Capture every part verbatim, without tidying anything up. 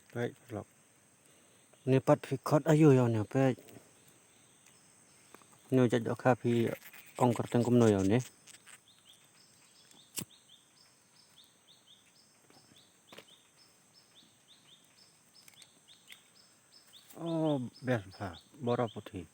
Peit paralok. Une pat phi khot aïu ïa une, peit. Une jait dohkha phi ong kyrteng kumno ïa une. Oh, best bha, boro puthi.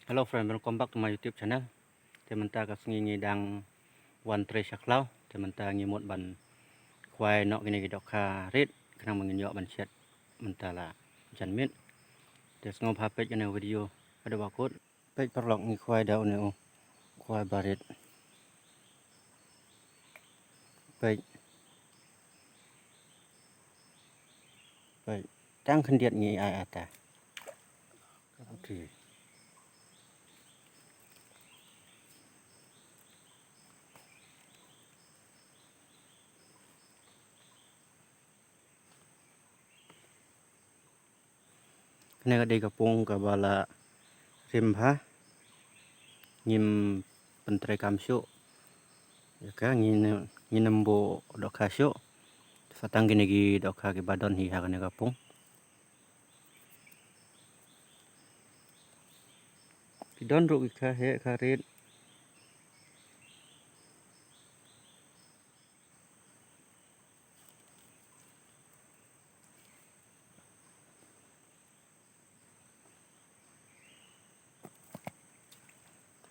Hello friend, welcome back to my YouTube channel. Te mynta ka sngi ngi dang wan trei sha khlaw. Te mynta ngi mut ban khwai noh kine ki dohkha rit, khnang ba ngin ïoh ban shet mynta la janmiet. Te sngewbha peit kane ka video haduh ba kut. Peit paralok, ngi khwai da une u khwai barit. Peit. Peit. Tang khyndiat ngi ai ata. Okay. Kane ka dei ka pung kaba la rim bha. Ngim pyntreikam shuh. Ïa ka ngin, ngin ym buh dohkha shuh. Sa tang kine ki dohkha kiba don hi ha kane ka pung. Ki don ruh ki kha heh kha rit.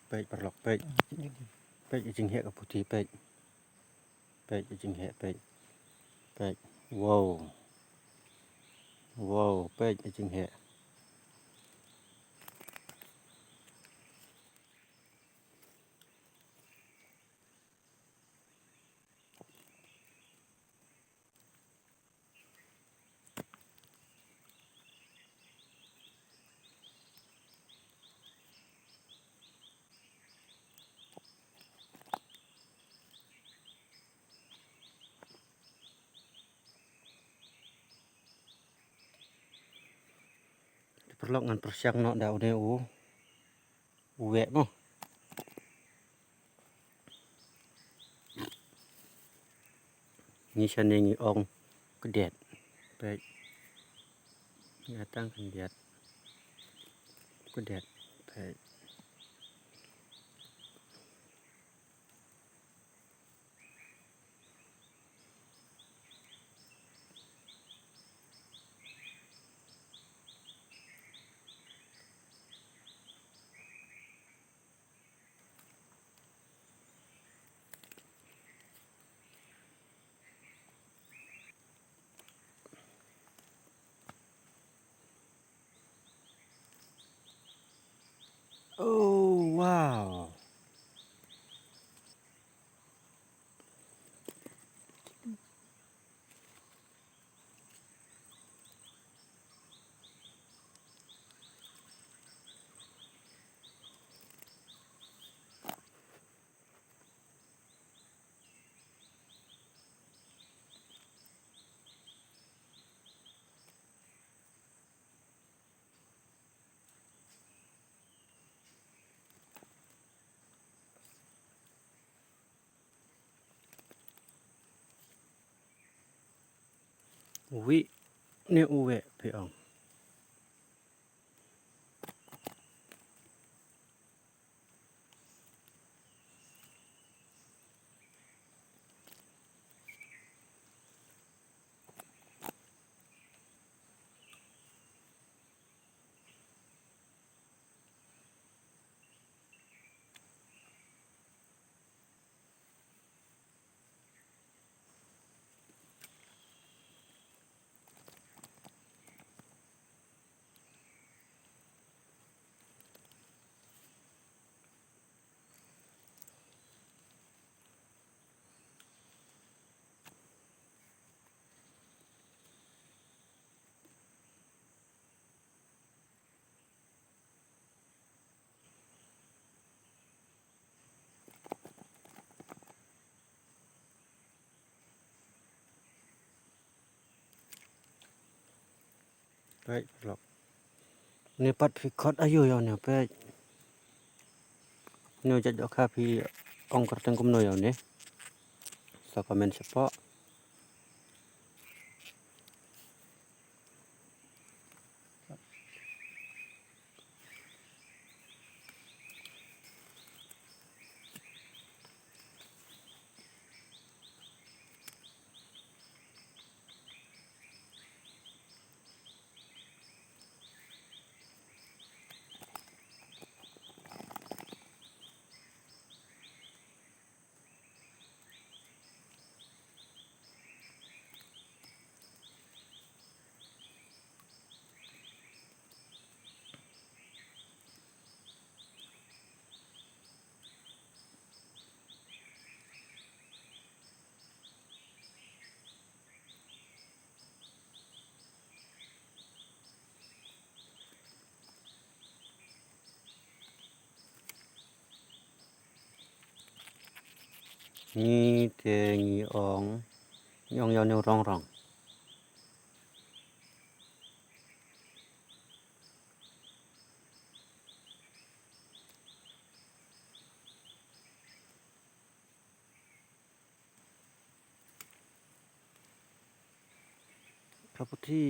Peit paralok, peit. Peit i jingheh ka puthi, peit. Peit i jingheh, peit. Peit. Wow. Wow, peit i jingheh. Paralok, ngan pyrshang noh da une u uweh mo. Ngi shane ngi ong kdet. Peit. Nga tang kdet. Kdet. Peit. Oh, wow. Uwih ne uweh phi ong? Peit paralok. Une pat phi khot aiu ïa une, peit. Une u jait dohkha phi ong kyrteng kumno ïa une? Sa comment shapoh. Ngi te ngi ong, ngi ong ïa une u rongrong. Ka puthi.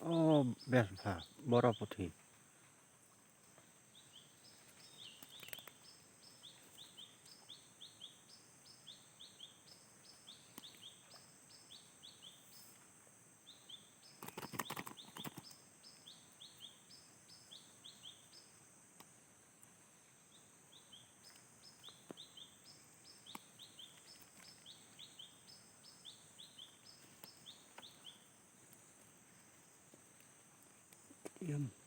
O, bes bha, boro puthi. Ïam.